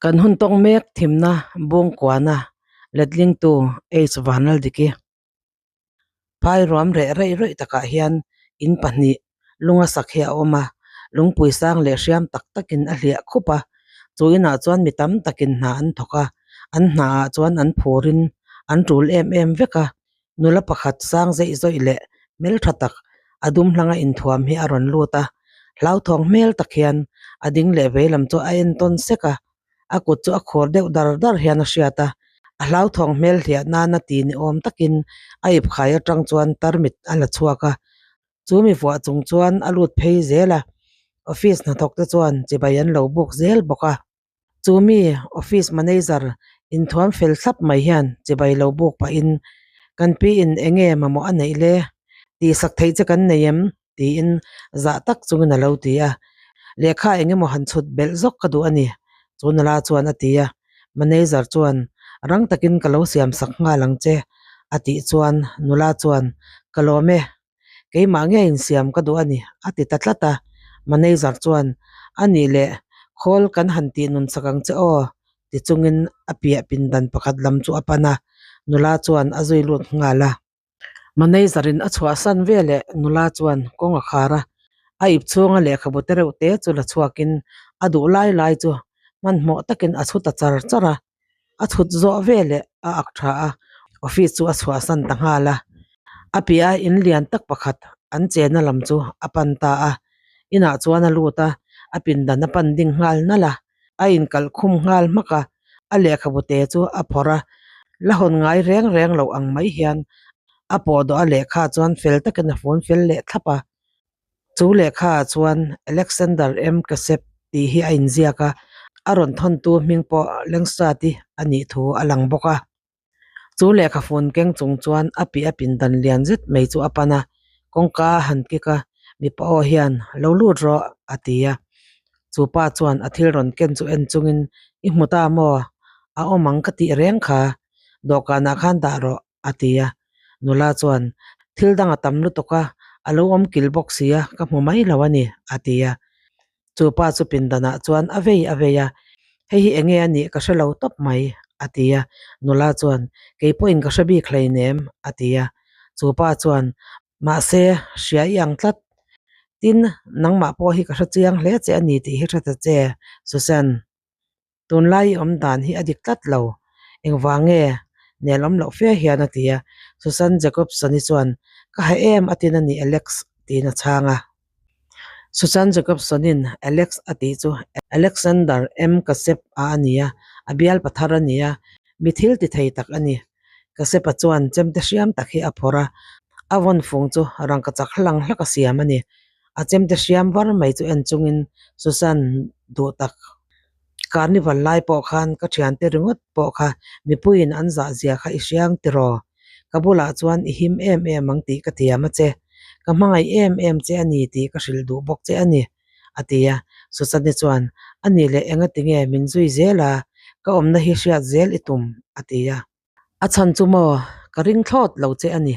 Kan hun tawng mek thimna Bungkuana letlingtu H Vanlaldiki. Phai ruam reh reih rawih takah hian in pahnih lunga sak hi a awm a, lungpui sang leh hriam tak takin a hliah khup a, chu inah chuan mi tam takin hna an thawk a, an hna ah chuan an phurin an tul em em vek a, nula pakhat sang zeih zawih leh hmeltha tak a dum hlanga inthuam hi a rawn lut a, hlauthawng hmel tak hian a ding leh veilam chu a en tawn sek a. A kut chu a khur deuh dar dar hian a hriat a, a hlauthawng hmel hliah nana ti ni awm takin a ip khai atang chuan tarmit a la chhuak a, chu mi vuah chung chuan a lut phei zel a, office hnathawk te chuan chibai an lo buk zel bawk a. Chu mi office manager inthuam fel thlap mai hian chibai lo buk pahin kan pi in enge mamawh a neih le? Tihsak theih che kan nei em? tiin zah tak chungin a lo ti a, lehkha eng emaw han chhut belh zawk ka duh a ni, chu nula chuan a ti a, manager chuan rang takin ka lo siam sak nghal ang che a tih chuan nula chuan ka lawm e, keimah nge insiam ka duh a ni a ti ta tlat a, manager chuan a nih leh khawl kan han tih nun sak ang che aw ti chungin a piah pindan pakhat lam chu a pan a, nula chuan a zui lut nghal a. Manager in a chhuahsan veleh nula chuan kawng a khar a, a ip chhunga lehkhabu te reuh te chu la chhuakin a duh lai lai chu hmanhmawh takin a chhut ta char char a, a chhut zawh veleh a ak tha a, office chu a chhuahsan ta nghal a, a piah a in lian tak pakhat an chenna lam chu a pan ta a, inah chuan a lut a, a pindan a pan ding nghal nalh a. A inkalh khum nghal hmak a, a lehkhabu te chu a phawrh a, la hawn ngai reng reng loh ang mai hian a pawh dawh a lehkha chuan fel takin a fun fel leh thlap a. Chu lehkha ah chuan Alexander M Kasep tih hi a inziak a, a rawn thawntu hming pawh Lengstrat-i a nih thu a lang bawk a. Chu lehkha fun keng chung chuan a piah a pindan lian zet mai chu a pan a, kawngka a han kik a, mipa aw hian lo lut rawh a ti a. Chu pa chuan a thil rawn ken chu en chungin i hmu ta maw? A awm ang ka tih reng kha, dawhkanah khan dah rawh a ti a. Nula chuan thil dang a tam lutuk a, a lo awm kil bawk si a, ka hmu mai lo a ni a ti a. Chu pa chu pindanah chuan a vei a vei a, Hei hi enge a nih ka hre lo tawp mai, a ti a. Nula chuan, Kei pawhin ka hre bik hleinem, a ti a. Chu pa chuan, Mahse, hria i ang tlat. Tin, nangmah pawh hi ka hre chiang hle che a ni tih hi hre ta che, Susan. Tunlai i awm dan hi a dik tlat lo. Engvang nge? Nel awm loh fe hian a ti a. Susan Jacobson-i chuan, Ka ha em a tin a ni Alex, tiin a chhang a. Susan Jacobson-in Alex a tih chu Alexander M. Kasep-a a ni a, a bial pathar a ni a, mi thil ti thei tak a ni. Kasep-a chuan chemte hriam tak hi a phawrh a, a vawn fung chu rangkachak hlang hlak a siam a ni. A chemte hriam var mai chu en chungin Susan duh tak. Carnival lai pawh khan ka thiante ringawt pawh kha mipuiin an zah zia kha i hriang tiraw? Ka bulah chuan i him em em ang tih ka thiam a che. Ka hmangaih em em che a ni tih ka hrilh duh bawk che a ni, a ti a. Susan-i chuan, A nih leh engatinge min zui zel a, ka awmna hi hriat zel i tum, a ti a. A chhan chu maw, ka ring thlawt lo che a ni.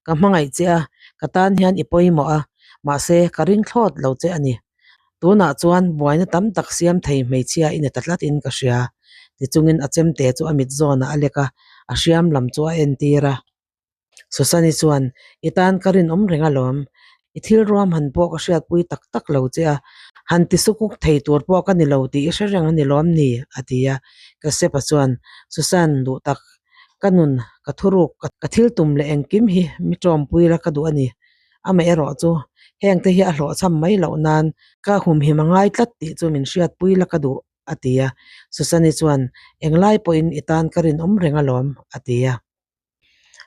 Ka hmangaih che a, ka tan hian i pawimawh a, mahse ka ring thlawt lo che a ni. Tunah chuan buaina tam tak siam thei hmeichhia i ni ta tlatin ka hria. Tichungin a chemte chu a mit zawnah a lek a, a hriam lam chu a entir a. Susan-i chuan, I tan ka rinawm reng alawm. I thil ruam han pawh ka hriatpui tak tak lo che a, han ti sukuk thei tur pawh ka ni lo tih i hre reng a ni lawm ni? a ti a. Kasepa chuan, Susan, duh tak, ka nun, ka thuruk, ka thil tum leh engkim hi mi tawmpui la ka duh a ni. Amaherawh chu, hengte hi a hlawhchham mai loh nan ka humhim a ngai tlat tih chu min hriatpui la ka duh, a ti a. Susan-i chuan, Englai pawhin i tan ka rinawm reng alawm, a ti a.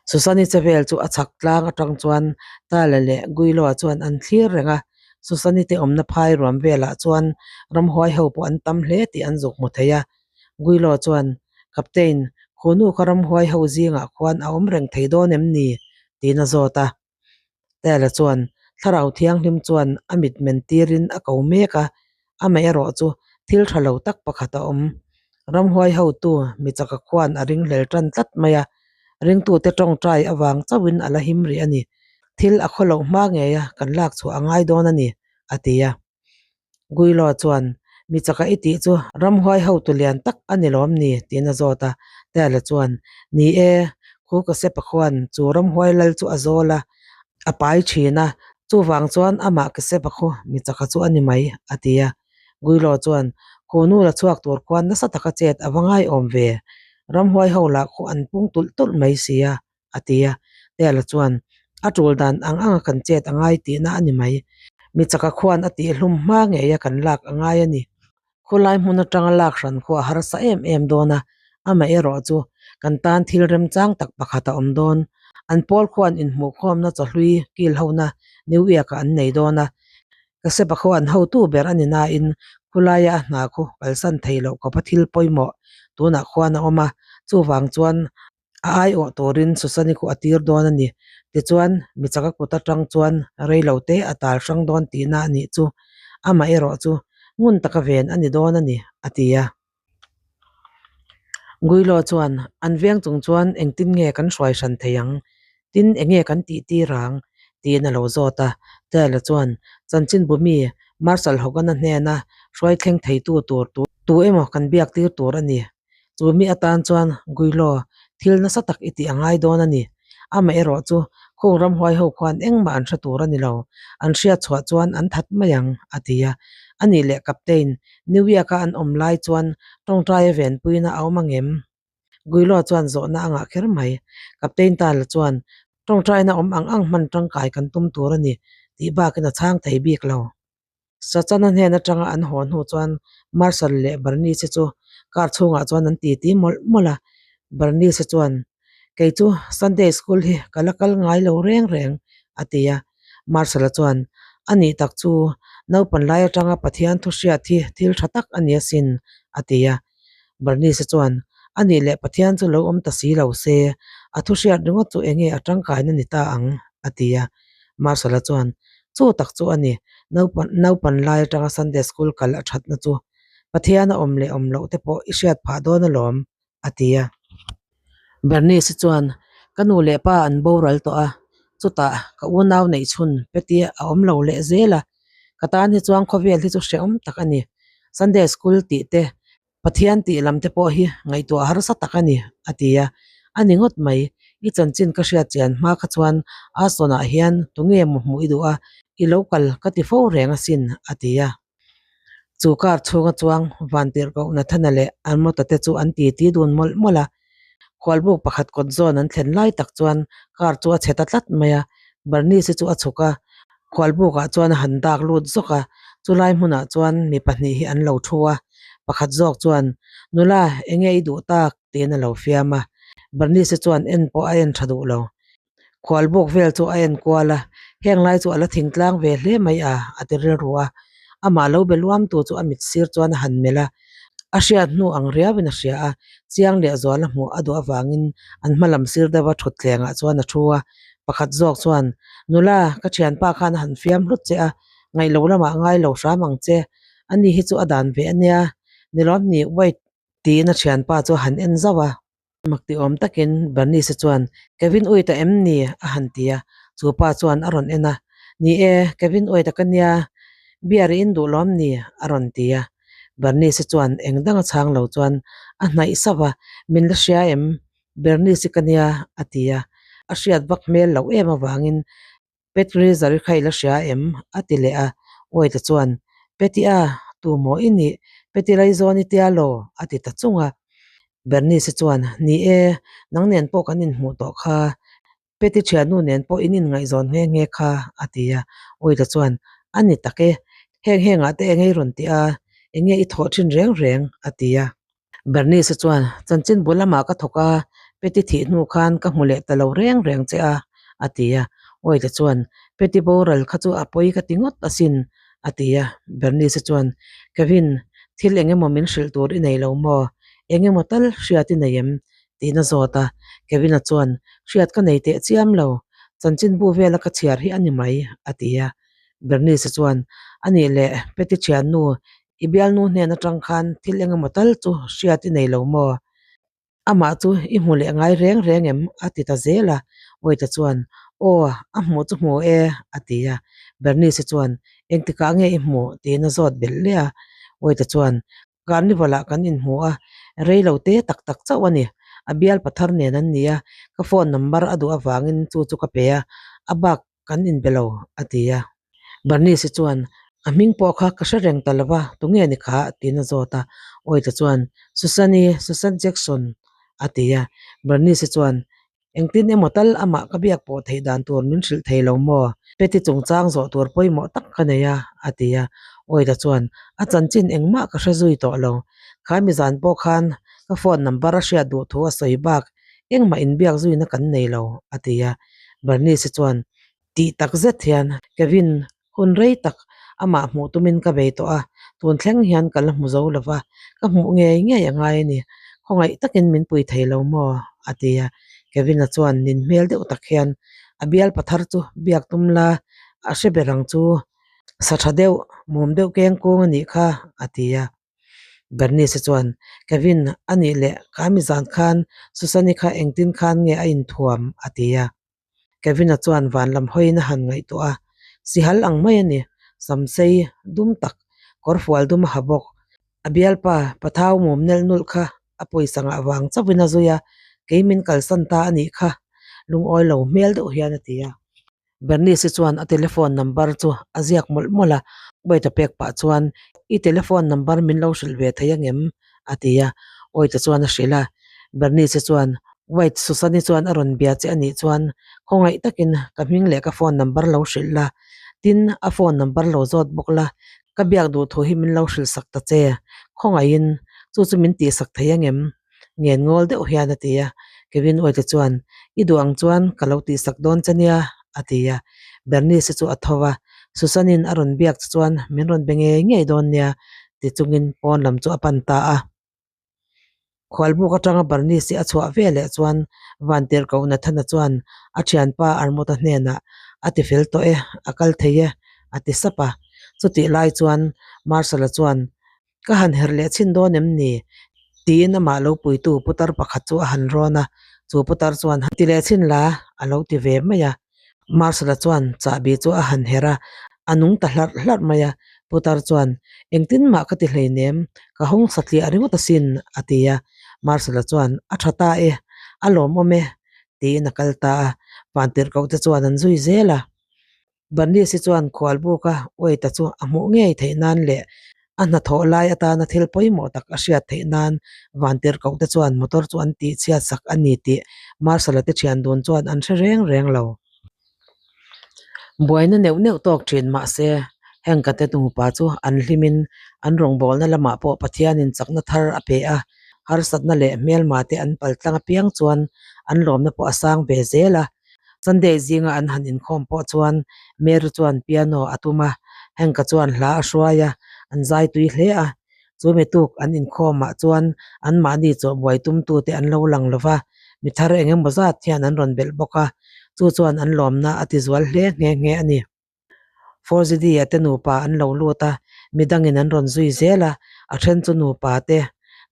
Susani chevel chu a chhak tlang atang chuan Tala leh Guiloa chuan an thlir reng a, Susani te awmna phai ruam velah chuan ramhuai ho pawh an tam hle tih an zuk hmu thei a. Guiloa chuan, Captain, khunu kha ramhuai ho zingah khuan a awm reng thei dawn em ni? tiin a zawt a. Tala chuan Thlarau Thianghlim chuan a mit men tirin a ko mek a, amaherawh chu thil tha lo tak pakhat a awm. Ramhuai hotu mi chaka khuan a ringhlel tan tlat mai a, ringtute tawngtai avang chauhin a la him rih a ni. Thil a khaw loh hma ngei a, kan lak chhuah a ngai dawn a ni, a ti a. Guilo chuan, Mi chaka i tih chu ramhuai hotu lian tak a ni lawm ni? tiin a zawt a. Tala chuan, Ni e, khu ka sepa khuan chu ramhuai lal chu a zawl a, a pai thin a, chuvang chuan amah ka sepa khu mi chaka chu a ni mai, a ti a. Guilo chuan, Khu nu la chhuak tur khuan nasa taka chet a va ngaiawm ve, ramhuai ho lah khu an pung tulh tulh mai si a, a ti a. Tela chuan, A tul dan ang anga kan chet a ngai tihna a ni mai. Mi chaka khuan a tihhlum hma ngeia kan lak a ngai a ni. Khawlai hmun atanga lak hran khu a harsa em em dawn a, amaherawh chu kan tan thil remchang tak pakhat a awm dawn. An pawl khuan inhmuhkhawmna chawhlui kil hona New York-ah an nei dawn a. Ka sepa khuan hotu ber a ni nain khawlaia a hna khu kalsan thei loh khawpa thil pawimawh tunah khuan a awm a, chuvang chuan a aiawh turin Susani khu a tir dawn a ni. Tichuan, mi chaka kut atang chuan rei lo te a tal hrang dawn tihna a nih chu. Amaherawh chu ngun taka ven a ni dawn a ni, a ti a. Guilo chuan, An veng chung chuan engtin nge kan hruai hran thei ang? Tin, enge kan tih tir ang? tiin a lo zawt a. Tyler chuan, Chanchinbu mi Marshal Hogan-a hnena hruai thleng theitu tur tu emaw kan biak tir tur a ni. Chu mi atan chuan Guilo, thil nasa tak i tih a ngai dawn a ni. Amaherawh chu khung ramhuai ho khuan engmah an hre tur a ni lo. An hriat chhuah chuan an that mai ang, a ti a. A nih leh Captain, New York-a an awm lai chuan tawngtaia venpuina a awm angem? Guilo chuan zawhna a ngah kher mai. Captain Tala chuan, Tawngtaina awm ang ang hman tangkai kan tum tur a ni, tih bakin a chhang thei bik lo. Sachana hnen atanga an haw hnu chuan Marshal leh Bernice chu car chhungah chuan an titi mawlh mawlh a. Bernice chuan, Kei chu Sunday school hi ka la kal ngai lo reng reng, a ti a. Marshal-a chuan, A nih tak chu, naupan lai atanga Pathian thu hriat hi thil tha tak a ni asin, a ti a. Bernice chuan, A nih leh Pathian chu lo awm ta si lo se, a thu hriat ringawt chu enge a tangkaina ni ta ang? a ti a. Marshal-a chuan, Chu tak chu a ni, naupan lai atanga Sunday school kal a thatna chu Pathian a awm leh awm loh te pawh i hriat phah dawn alawm, a ti a. Bernice chuan, Ka nu leh pa an boral tawh a, chutah ka unau neih chhun Patty a awm lo leh zel a, ka tan hi chuan khawvel hi chu hrehawm tak a ni. Sunday school tih te, Pathian tih lam te pawh hi ngaihtuah harsa tak a ni, a ti a. A ni ngawt mai, i chanchin ka hriat chian hma kha chuan Aston-ah hian tunge maw hmuh i duh a, i lo kal ka ti fo reng asin, a ti a. Chu car chhunga chuang Vantirhkoh Nathana leh Armota te chu an titi dun mawlh mawlh a. Khualbuk pakhat kawt zawn an thlen lai tak chuan car chu a chhe ta tlat mai a, Bernice chu a chhuk a, khualbukah chuan a han dak lut zawk a, chulai hmunah chuan mi pahnih hi an lo thu a, pakhat zawk chuan, Nula, enge i duh tak? tiin a lo fiam a, Bernice chuan en pawh a en tha duh lo. Khualbuk vel chu a en kual a, heng lai chu a la thingtlang ve hle mai a, a ti rilru a. Amah lo be luam tu chu a mit sir chuan a han melh a, a hriat hnu ang riauin a hria a, chiang leh zuala hmuh a duh avangin an hma lam sir deuha thutthlengah chuan a thu a. Pakhat zawk chuan, Nula, ka thianpa khan a han fiam hlut che a, ngaihlo lamah ngai lo hram ang che, ani hi chu a dan ve a nia, nilawm ni, wait, tiin a thianpa chu a han en zauh a. Mak ti awm takin Bernice chuan, Kevin Uita em ni? a han ti a. Chu pa chuan a rawn en a, Ni e, Kevin Uita ka nia, beer i in duh lawm ni? a rawn ti a. Bernice chuan eng dang a chhang lo chuan a hnaih sauh a, Min la hria em? Bernice ka nia, a ti a. A hriat vak hmel loh em avangin Petrizari kha i la hria em? a ti leh a, Uaita chuan, Peti a, tu maw i nih? Peti Laizawn i tia law? a ti ta chung a. Bernice chuan, Ni e, nang nen pawh kan inhmuh tawh kha. Peti thiannu nen pawh in inngaihzawn nghe nghe kha, a ti a. Uaita chuan, A ni tak e, heng hengah te enge i rawn ti a, enge i thawh thin reng reng? a ti a. Bernice chuan, Chanchin bul lamah ka thawk a, Peti thih hnu khan ka hmu leh ta lo reng reng che a, a ti a. Awite chuan, Peti boral kha chu a pawi ka ti ngawt asin, a ti a. Bernice chuan, Kevin, thil eng emaw min hrilh tur i nei lo maw? Eng emaw tal hriat i nei em? tiin a zawt a. Kevin-a chuan, Hriat ka nei teh chiam lo, chanchinbu vela ka chhiar hi a ni mai, a ti a. Bernice chuan, A nih leh, Peti thiannu, I bialnu hnen atang khan thil eng emaw tal chu hriat i nei lo maw? Amah chu i hmu leh ngai reng reng em? a ti ta zel a. Awita chuan, Aw, a hmuh chu hmu e, a ti a. Bernice chuan, Engtikah nge i hmuh? tiin a zawt belh leh a. Wade-a chuan, Carnival-ah kan inhmu a, rei lo te tak tak chauh a ni. A bial pathar nen an ni a, ka phone number a duh avangin chu chu ka pe a, a bak kan inbe lo, a ti a. Bernice-i chuan, A hming pawh kha ka hre reng ta lo va, tunge ni kha? tiin a zawt a. Wade-a chuan, Susan-i, Susan Jackson, a ti a. Bernice-i chuan, Engtin emaw tal amah ka biak pawh theih dan tur min hrilh thei lo maw? Patty chungchang zawh tur pawimawh tak ka nei a, a ti a. Wade-a chuan, A chanchin engmah ka hre zui tawh lo. Kha mizan pawh khan ka phone number a hriat duh thu a sawi bak engmah inbiak zuina kan nei lo, a ti a. Bernice-i chuan, Tih tak zet hian Kevin hun rei tak amah hmuh tumin ka bei tawh a, tun thleng hian ka la hmu zo lo va, ka hmuh ngei ngei a ngai a ni. Khawngaih takin min pui thei lo maw? a ti a. Kevin-a chuan nin hmel deuh tak hian a bial pathar chu biak tum la, a hre ber ang chu. Sa tha deuh, mum deuh keng kung a nih kha, a ti a. Bernice chuan, Kevin, a nih leh kha mi zan khan Susan-i kha engtin khan nge a inthuam? a ti a. Kevin-a chuan van lam hawiin a han ngaihtuah a, Sihal ang mai a ni, samsei dum tak, kawrfual dum a ha bawk. A bialpa pathau mum nelh nulh kha a pawisa ngah vang chauhin a zui a, kei min kalsan ta a nih kha, lungawi lo hmel deuh hian a ti a. Bernice-i chuan a telephone number chu a ziak mawlh mawlh a, Wade-a pek pah chuan, I telephone number min lo hrilh ve thei angem? a ti a, Wade-a chuan a hrilh a. Bernice-i chuan, Wade, Susan-i chuan a rawn bia che a nih chuan khawngaih takin ka hming leh ka phone number lo hrilh la, tin, a phone number lo zawt bawk la, ka biak duh thu hi min lo hrilh sak ta che, khawngaihin chu chu min tihsak thei angem? Ngen ngawl deuh hian a ti a, Kevin Wade chuan, I duh ang chuan ka lo tihsak dawn che nia, a ti a. Bernice chu a tho va, Susan-in a rawn biak che chuan min rawn be ngei ngei dawn nia, ti chungin pawn lam chu a pan ta a. Khualbuk atanga Bernice a chhuah ve leh chuan Vantirhkoh Nathana chuan a thianpa Armut-a hnenah, A ti fel tawh e, a kal thei e, a ti sap a. Chutih lai chuan Marshal-a chuan, Ka han herh leh chhin dawn em ni? tiin amah lo puitu putar pakhat chu a han rawn a, chu putar chuan Ti leh chhin la, a lo ti ve mai a. Marshal-a chuan chahbi chu a han herh a, a nung ta hlarh hlarh mai a. Putar chuan, Engtin mah ka ti hleinem, ka hawng satliah ringawt asin, a ti a. Marshal-a chuan, A tha ta e, a lawmawm e, tiin a kal ta a. Vantirhkoh te chuan an zui zel a. Bernice chuan khualbuka Wade-a chu a hmuh ngei theih nan leh a hnathawh lai atana thil pawimawh tak a hriat theih nan Vantirhkoh te chuan motor chu an tihchhiat sak a ni tih Marshal-a te thian dun chuan an hre reng reng lo. Buaina neuh neuh tawk thin mahse heng ka te nupa chu an hlimin an rawngbawlna lamah pawh Pathianin chakna thar a pe a, harsatna leh hmelma te an paltlang apiang chuan an lawmna pawh a sang ve zel a. Sunday zinga an han inkhawm pawh chuan Mary chuan piano a tum a, Hank-a chuan hla a hruai a, an zai tui hle a. Chu mi tuk an inkhawmah chuan anmahni chawhbuai tumtute an lo lang lo va, mi thar eng emaw zat hian an rawn belh bawk a, chu chuan an lawmna a tizual hle nghe nghe a ni. Forzidi-a te nupa an lo lut a, midangin an rawn zui zel a, a then chu nupa te,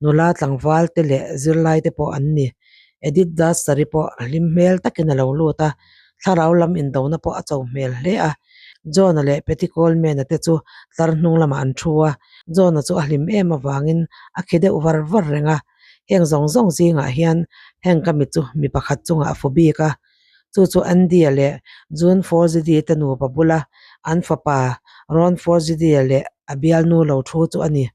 nula tlangval te leh zirlai te pawh an ni. Edith Duster-i pawh hlim hmel takin a lo lut a, thlarau lam indona pawh a cho hmel hle a. John-a leh Patty Coleman-a te chu tlar hnung lamah an thu a, John-a chu a hlim em avangin a khi deuh var var reng a. Heng zawng zawng zingah hian heng ka mit chu mi pakhat chungah a fu bik a. Chu chu Andy-a leh June Forzidi te nupa bula an fapa Ron Forzidi-a leh a bialnu lo thu chu a ni.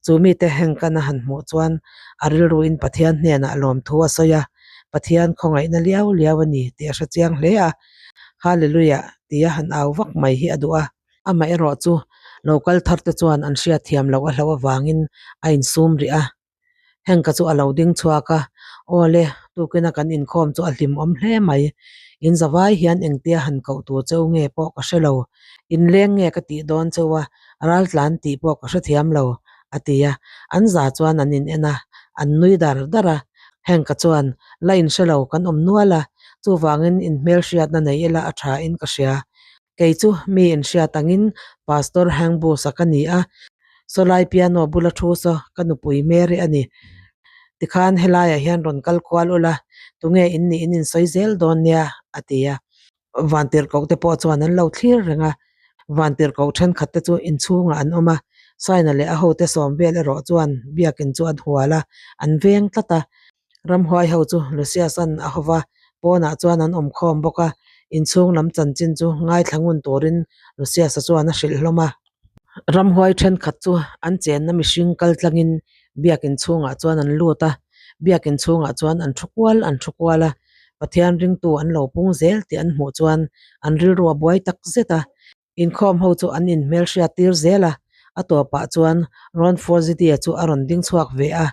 Chu mite Hank-an a han hmuh chuan a rilruin Pathian hnenah lawmthu a sawi a, Pathian khawngaihna liau liau a ni tih a hre chiang hle a, Hallelujah tia han au vak mai hi a duh a. Amaherawh chu lo kal thar te chuan an hriatthiam loh a hlauh avangin a insum rih a. Hank-a chu a lo ding chhuak a, Aw le, tukina kan inkhawm chu a hlimawm hle mai. In zavai hian engtia han koh tur cheu nge pawh ka hre lo. Inleng nge ka tih dawn cheu a, raltlan tih pawh ka hrethiam lo, a ti a. An za chuan an in en a, an nui dar dar a. Hank-a chuan, La inhre lo, kan awm nual a, chuvangin inhmelhriatna nei ila a tha in ka hria. Kei chu mi inhriat angin Pastor Hank Bush-a ka ni a, sawlai piano bula thu saw ka nupui Mary a ni. Tikhan helaiah hian rawn kal kual ula, tunge in nih in insawi zel dawn nia, a ti a. Vantirhkoh te pawh chuan an lo thlir reng a, vantirhkoh thenkhat te chu inchhungah an awm a, Saina leh a hote sawm vel erawh chuan biakin chu an hual a, an veng tlat a. Ramhuai ho chu Lucius-a'n a hawv a, pawnah chuan an awm khawm bawk a, inchhung lam chanchin chu ngaithla ngun turin Lucius-a chuan a hrilh hlawm a. Ramhuai thenkhat chu an chenna mihring kal tlangin biakin chhungah chuan an lut a, biakin chhungah chuan an thu kual an thu kual a, Pathian ringtu an lo pung zel tih an hmuh chuan an rilru a buai tak zet a. Inkhawm ho chu an inhmelhriat tir zel a, a tawpah chuan Ron Forzidia chu a rawn ding chhuak ve a.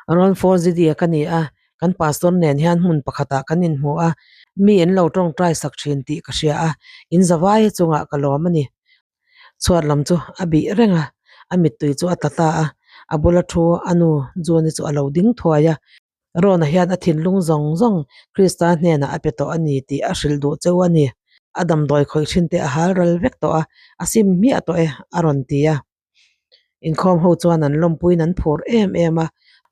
Ron Forzidia ka ni a, kan pastor nen hian hmun pakhatah kan inhmu a, mi in lo tawngtai sak thin tih ka hria a, in zavai chungah ka lawm a ni. Chhuat lam chu a bih reng a, a mittui chu a tla ta a, a bula thu a nu June-i chu a lo ding thuai a. Rona hian a thinlung zawng zawng Krista hnenah a pe tawh a ni tih a hrilh duh cheu a ni. A damdawi khawih thin te a hal ral vek tawh a, a sim hmiah tawh e, a rawn ti a. Inkhawm ho chuan an lawmpuiin an phur em em a.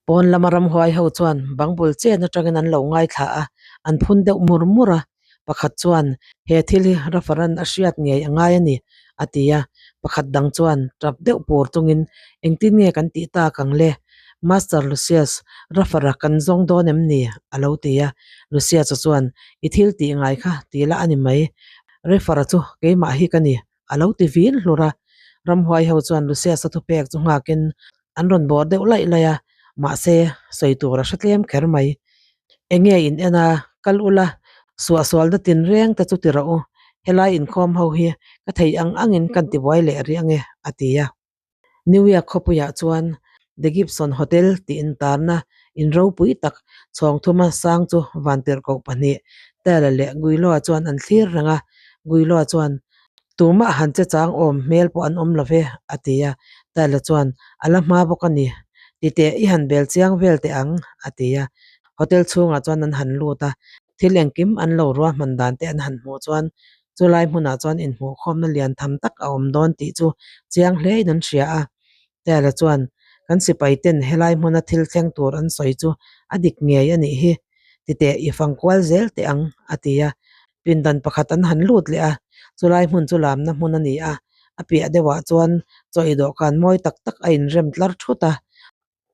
Pawn lama ramhuai ho chuan bang bul chen atangin an lo ngaithla a, an phun deuh mur mur a. Pakhat chuan, He thil hi Rafaran a hriat ngei a ngai a ni, a ti a. Pakhat dang chuan tap deuh pur chungin, Engtin nge kan tih tak ang le? Master Lucius, Rafara kan zawng dawn em ni? a lo ti a. Lucius-a chuan, I thil tih ngai kha ti la a ni mai. Rafara chu keimah hi ka ni, a lo ti vil hlur a. Ramhuai ho chuan Lucius-a thupek chu nghakin an rawn bawr deuh laih laih a, mahse sawi tur a hre tlem kher mai. Enge in en a, kal ula, suahsualna tinreng te chu ti rawh u, helai inkhawm ho hi ka thei ang angin kan tibuai leh rih ange, a ti a. New York khawpuiah chuan The Gibson Hotel tih intarna in ropui tak chhawng thuma sang chu vantirhkoh pahnih Tala leh Guiloa chuan an thlir reng a, Guiloa chuan, Tumah han che chang awm hmel pawh an awm lo ve, a ti a. Tala chuan, A la hma bawk a ni. Titeh i han bel chiang vel teh ang, a ti a. Hotel chhungah chuan an han lut a, thil engkim an lo ruahman dan te an han hmuh chuan chulai hmunah chuan inhmuhkhawmna lian tham tak a awm dawn tih chu chiang hlein an hria a. Tala chuan, Kan sipai ten helai hmuna thil thleng tur an sawi chu a dik ngei a nih hi. Titeh i fang kual zel teh ang, a ti a. Pindan pakhat an han lut leh a, chulai hmun chu lamna hmun a ni a, a piah deuhah chuan chaw i dawhkan mawi tak tak a inrem tlar thut a,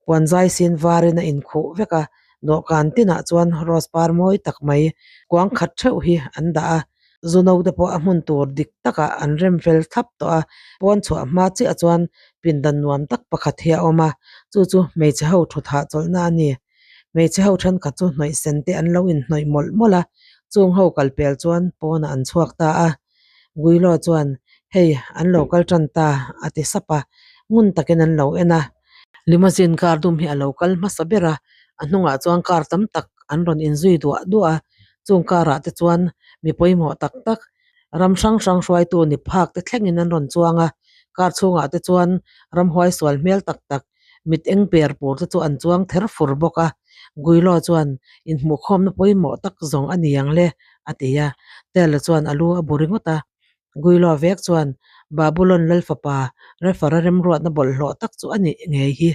puan zai sin varin a inkhuh vek a, dawhkan tinah chuan rose par mawi tak mai kuang khat theuh hi an dah a, zu no te pawh a hmun tur dik takah an rem fel thlap tawh a, pawn chhuah hma chiah chuan pindan nuam tak pakhat hi a awm a, chu chu hmeichhe ho thut hahchawlhna a ni. Hmeichhe ho thenkhat chu hnawih sen te an lo inhnawih mawlh mawlh a, chung ho kal pel chuan pawnah an chhuak ta a. Guilo chuan, Hei, an lo kal tan ta, a ti sap a, ngun takin an lo en a. Limousine car dum hi a lo kal hmasa ber a, a hnungah chuan car tam tak an rawn inzui duah duah a, chung car ah te chuan mi pawimawh tak tak, ram hrang hrang hruaitu ni phak te thlengin an rawn chuang a, car chhungah te chuan ramhuai sual hmel tak tak, Mit eng per pur te chu an chuang ther fur bawk a, Guilo chuan inhmuhkhawmna pawimawh tak zawng a ni ang le, a ti a. Tela chuan a lu a bu ringawt a. Guilo vek chuan Babulon lal fapa Refara remruatna bawlhhlawh tak chu a nih ngei hi.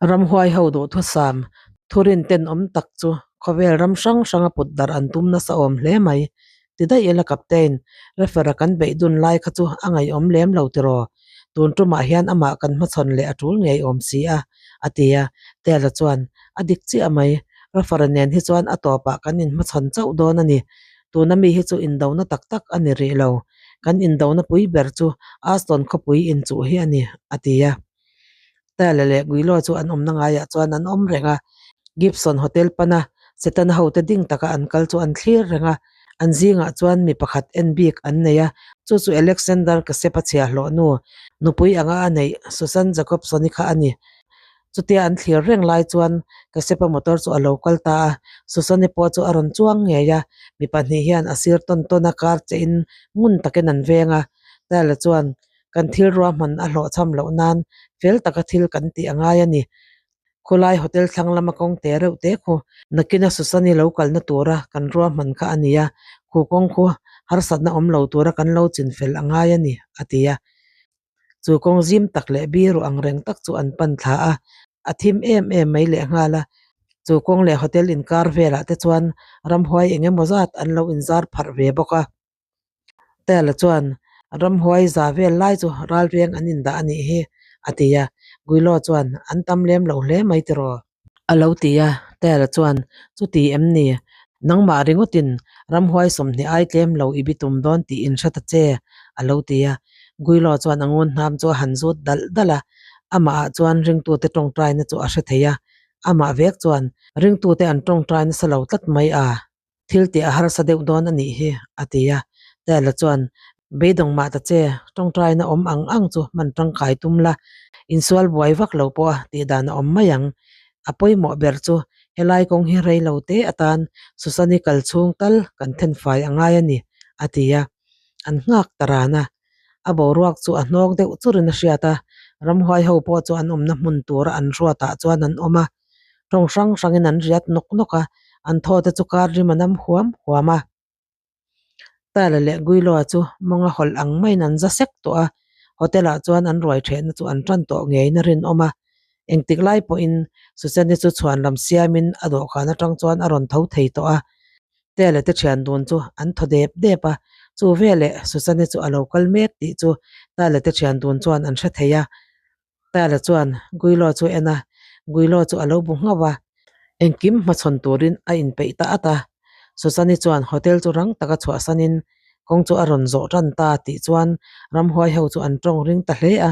Ramhuai ho duhthusam thurin tenawm tak chu khawvel ram hrang hranga put darh an tum nasa awm hle mai. Ti daih ila Captain, Refara kan beih dun lai kha chu a ngaihawm lem lo tiraw? Tun tumah hian amah kan hmachhawn leh a tul ngei awm si a, a ti a. Tela chuan, A dik chiah mai, Rafara nen hi chuan a tawpah kan inhmachhawn chauh dawn a ni. Tuna mi hi chu indona tak tak a ni rih lo. Kan indona pui ber chu Aston khawpui inchuh hi a ni, a ti a. Tala leh Guilo chu an awmna ngaiah chuan an awm reng a, Gibson Hotel pana Setana hote ding taka an kal chu an thlir reng a, an zingah chuan mi pakhat en bik an nei a, chu chu Alexander Kasepa chhiahhlawh nu, nupui anga a neih Susan Jacobson-i kha a ni. Chutia an thlir reng lai chuan Kasepa motor chu a lo kal ta a, Susan-i pawh chu a rawn chuang ngei a, mi pahnih hian a sir tawn tawn a kar chein ngun takin an veng a, Tala chuan Kan thil ruahman a hlawhchham loh nan fel taka thil kan tih a ngai a ni. Khulai hotel thlang lama kawng te reuh te khu nakina Susani lo kalna tura kan ruahman kha a ni a, khu kawng khu harsatna awm lo tura kan lo chin fel a ngai a ni, a ti a. Chu kawng zim tak leh biru ang reng tak chu an pan thla a, a thim em em mai lehnghal a. Chu kawng leh hotel inkar velah te chuan ramhuai eng emaw zat an lo inzar pharh ve bawk a. Tela chuan ramhuai za vel lai chu ralveng an indah a nih hi A ti a. Guilo chuan, An tam lem lo hle mai tiraw? A lo ti a. Tela chuan, Chuti em ni? Nangmah ringawtin ramhuai 20 ai tlem lo i bitum dawn tih inhre ta che, a lo ti a. Guilo chuan a ngun hnam chu a han zut dalh dalh a. Amahah chuan ringtute tawngtaina chu a hre thei a. Amah vek chuan, Ringtute an tawngtai nasa lo tlat mai a. Thil tih a harsa deuh dawn a nih hi, a ti a. Tela chuan, Beidawng mah ta che, tawngtaina awm ang ang chu hman tangkai tum la, insual buai vak lo pawh a tih dan a awm mai ang. A pawimawh ber chu helai kawng hi rei lo te atan Susani kal chhung tal kan thenfai a ngai a ni, a ti a. An nghak ta ran a. A boruak chu a hnawk deuh churin a hriat a, ramhuai ho pawh chu an awmna hmun tura an ruatah chuan an awm a. Tawng hrang hrangin an riat nawk nawk a, an thaw te chu kar rim a nam huam huam a. Tala leh Guiloa chu mawnga hawlh ang maiin an za sek tawh a, hotel ah chuan an ruai thehna chu an tan tawh ngeiin a rinawm a. Engtik lai pawhin Susanne chu chhuan lam siamin a dawhkan atang chuan a rawn tho thei tawh a. Tala te thian dun chu an thaw dep dep a, chu veleh Susanne chu a lo kal mek tih chu Tala te thian dun chuan an hre thei a. Tala chuan Guilo chu a en a, Guilo chu a lo bu nghauh a, engkim hmachhawn turin a inpeih ta at a. Susani chuan hotel chu rang taka chhuahsanin kawng chu a rawn zawh tan ta tih chuan ramhuai ho chu an tawng ring ta hle a,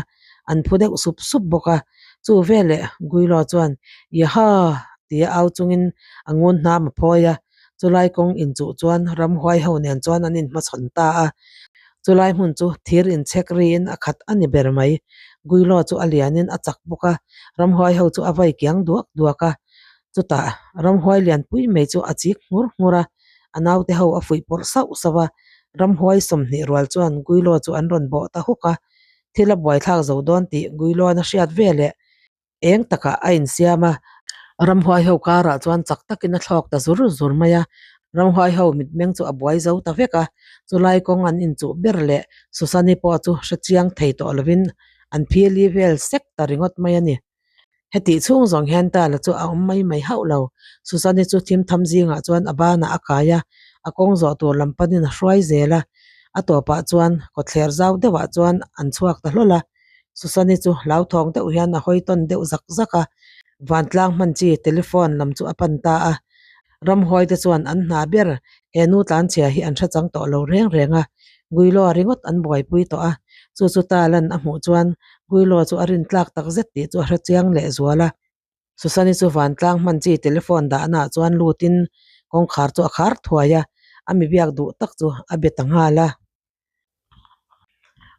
an phu deuh sup sup bawk a. Chu veleh Guilo chuan Yaha! tia au chungin a ngun hnam a phawi a, chulai kawng inchuh chuan ramhuai ho nen chuan an inhmachhawn ta a. Chulai hmun chu thir inchhek riin a khat a ni ber mai. Guilo chu a lianin a chak bawk a, ramhuai ho chu a vai kiang duak duak a. Chutah ramhuai lianpui mai chu a chik nghur nghur a, a naute ho a fuih pawrh sauh sauh a. Ramhuai 20 rual chuan Guilo chu an rawn bawh ta huk a, thil a buaithlak zo dawn tih Guiloan a hriat veleh Eng takah a insiam a, ramhuai ho karah chuan chak takin a thlawk ta zur zur mai a, ramhuai ho mitmeng chu a buai zo ta vek a, chulai kawng an inchuh ber leh Susani pawh chu hre chiang thei tawh lovin an phili vel sek ta ringawt mai a ni. Hetih chhung zawng hian Tala chu a awm mai mai hauh lo, Susani chu thim tham zingah chuan a banah a kai a, a kawng zawh tur lam panin a hruai zel a, a tawpah chuan kawtthler zau deuhah chuan an chhuak ta hlawl a. Susani chu hlauthawng deuh hian a hawi tawn deuh zak zak a, vantlang hman chi telephone lam chu a pan ta a. Ramhuai te chuan an hna ber he nu tlanchhia hi an hre chang tawh lo reng reng a, Guiloa ringawt an buaipui tawh a, chu chu Talan a hmuh chuan Guiloa chu a rintlak takzet tih chu a hre chiang lehzual a. Susani chu vantlang hman chi telephone dahna ah chuan lutin kawngkhar chu a khar thuai a, a mi biak duh tak chu a be ta nghal a.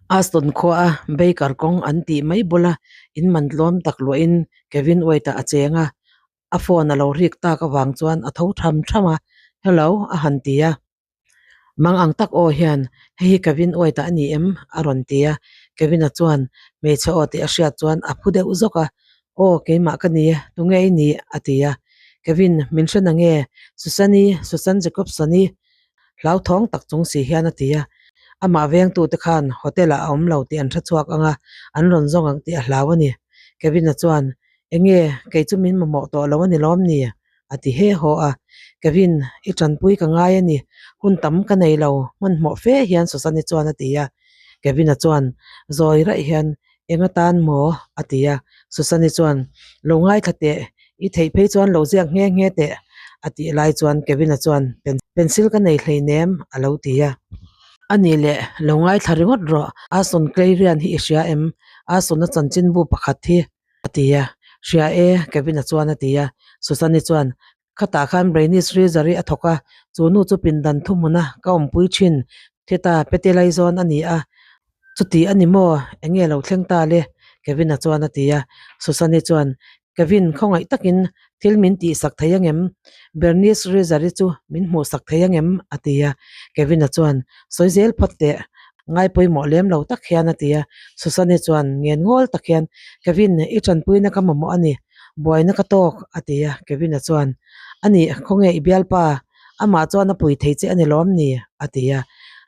Aston khua a Baker kawng an tih mai bula in man tlawm tak luahin Kevin White-a a cheng a, a phone a lo rik tak avang chuan a tho tham tham a, Hello a han ti a. Mang ang tak aw hian, Hei hi Kevin White-a a ni em? a rawn ti a. Kevin-a chuan hmeichhe aw tih a hriat chuan a phu deuh zawk a, Aw, keimah ka ni e, tunge i nih? a ti a. Kevin, min hre nange? Susan-i, Susan Jacobson-i hlauthawng tak chung si hian a ti a. Amah vengtute khan hotel-ah a awm lo tih an hre chhuak ang a, an rawn zawng ang tih a hlau a ni. Kevin-a chuan, Enge, kei chu min mamawh tawh lo a ni lawm ni? a ti he haw a. Kevin, i tanpui ka ngai a ni. Hun tam ka nei lo, hmanhmawh fe hian Susan-i chuan a ti a. Kevin-a chuan zawi raih hian, Eng atan maw? a ti a. Susan-i chuan, Lo ngaithla teh, i theih phei chuan lo ziak nghe nghe teh, a tih lai chuan Kevin-a chuan, Pencil ka nei hleinem, a lo ti a. A nih leh, lo ngaithla ringawt rawh, Ason Clarion hi i hria em? Ason-a chanchinbu pakhat hi a ti a. Hria e, Kevin-a chuan a ti a. Susan-i chuan, Khatah khan Bernice Reeser-i a thawk a, chu nu chu pindan thuhmuna ka awmpui thin, Theta Petilaizawn a ni a. Chuti a ni maw? Eng nge lo thleng ta le? Kevin-a chuan a ti a. Susan-i chuan, Kevin, khawngaih takin thil min tihsak thei angem? Bernice Reeser-i chu min hmuhsak thei angem? a ti a. Kevin-a chuan, Sawi zel phawt teh. Ngai pawimawh lem lo tak hian a ti a. Susan-i chuan ngen ngawl tak hian, Kevin, i tanpuina ka mamawh a ni. Buaina ka tawk, a ti a. Kevin-a chuan, A nih, khawnge i bialpa? Amah chuan a pui thei che a ni lawm ni? a ti a.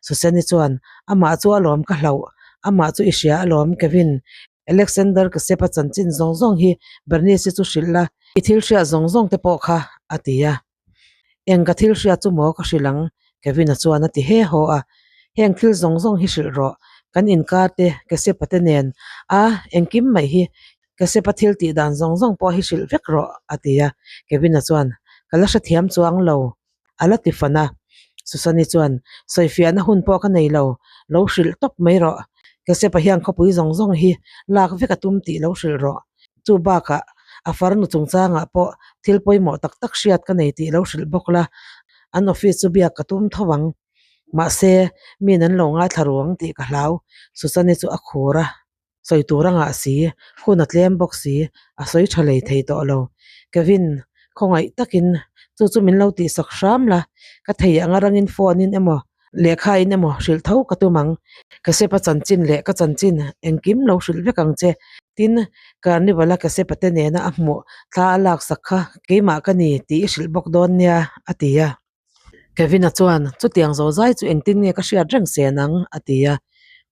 Susan-i chuan, Amah chu alawm ka hlauh. Amah chu i hria alawm, Kevin. Alexander Kasepa chanchin zawng zawng hi Bernice-i chu hrilh la, i thil hriat zawng zawng te pawh kha, a ti a. Eng ka thil hriat chu maw ka hrilh ang? Kevin-a chuan a ti he haw a. Heng thil zawng zawng hi hrilh rawh. Kan inkar te Kesepa te nen a engkim mai hi Kesepa thil tih dan zawng zawng pawh hi hrilh vek rawh a ti a. Kevin-a chuan Ka la hrethiam chuang lo a la ti fan a. Susan-i chuan Sawifiahna hun pawh ka nei lo, lo hrilh tawp mai rawh. Kesepa hian khawpui zawng zawng hi lak vek a tum tih lo hrilh rawh. Chu bakah a farnu chungchangah pawh thil pawimawh tak tak hriat ka nei tih lo hrilh bawk la, an office chu biak ka tum tho ang. Mahse, miin an lo ngaithla ru ang tih ka hlau. Susan-i chu a khur a, sawi tur a ngah si, hun a tlem bawk si, a sawi tha lei thei tawh lo. Kevin, khawngaih takin chu chu min lo tihsak hram la, ka thei anga rangin phone in emaw, Lehkha in emaw hrilh tho ka tum ang. Ka sepa chanchin leh ka chanchin engkim lo hrilh vek ang che. Tin, Carnival a ka sepa te nena a hmuh thla a laksak kha keimah ka ni tih i hrilh bawk dawn nia, a ti a. Kevin-a chuan, Chutiang zawzai chu engtin nge ka hriat reng sen ang? a ti a.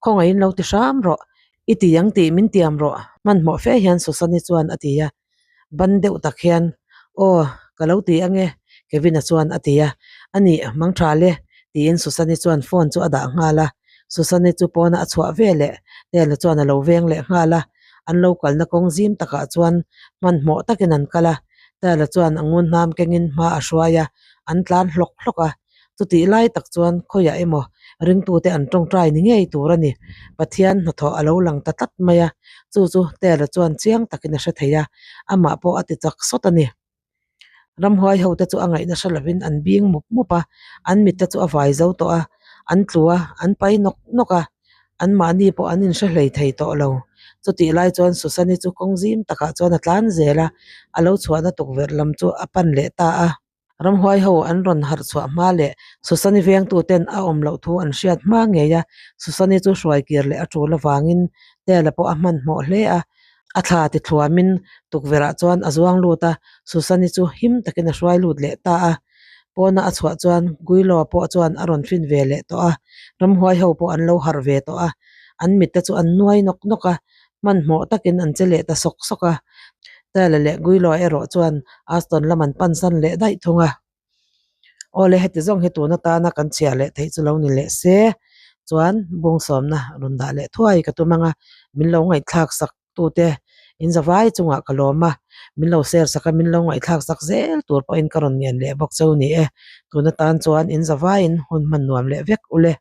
Khawngaihin lo ti hram rawh. I ti ang tih min tiam rawh, hmanhmawh fe hian Susan-i chuan a ti a. Ban deuh tak hian, Aw, ka lo ti ange, Kevin-a chuan a ti a. A nih, mang tha le, tiin Susan-i chuan phone chu a dah nghal a. Susan-i chu pawna a chhuah ve leh Nela chuan a lo veng leh nghal a. An lo kalna kawng zim takah chuan hmanhmawh takin an kal a. Nela chuan a ngun hnam kengin hma a hruai a, an tlan hlawk hlawk a. Chutih lai tak chuan khawiah emaw ringtute an tawngtai ni ngei tur a ni. Pathian hnathawh a lo lang ta tlat mai a, chu chu Tela chuan chiang takin a hre thei a, amah pawh a ti chak sawt a ni. Ramhuai hote chu a ngaihna hre lovin an bing mup mup a, an mitte chu a vai zo tawh a, an tlu a, an pai nawk nawk a, anmahni pawh an inhre hlei thei tawh lo. Chutih lai chuan Susani chu kawng zim takah chuan a tlan zel a, a lo chhuahna tukverh lam chu a pan leh ta a. Ramhuai ho an rawn harh chhuah hma leh Susani vengtuten a awm loh thu an hriat hma ngei a, Susani chu hruai kir leh a tul avangin Tela pawh a hmanhmawh hle a, a thla ti thluamin tukverhah chuan a zuang lut a, Susani chu him takin a hruai lut leh ta a. Pawna a chhuah chuan Guilo pawh chuan a rawn fin ve leh tawh a, ramhuai ho pawh an lo harh ve tawh a, an mitte chu an nuai nawk nawk a, hmanhmawh takin an che leh ta sawk sawk a. Tyler leh Guilo erawh chuan Aston lam an pansan leh daih thung a. Awle heti zawng hi tun atana kan chhiah leh theih chu lo ni leh se chuan bungsawmna rawn dah leh thuai ka tum anga min lo ngaihthlak sak tute in zavai chungah ka lawm a, min lo share sak a min lo ngaihthlak sak zel tur pawhin ka rawn ngen leh bawk cheu ni e. Tun atan chuan in zavaiin hun hman nuam leh vek ule.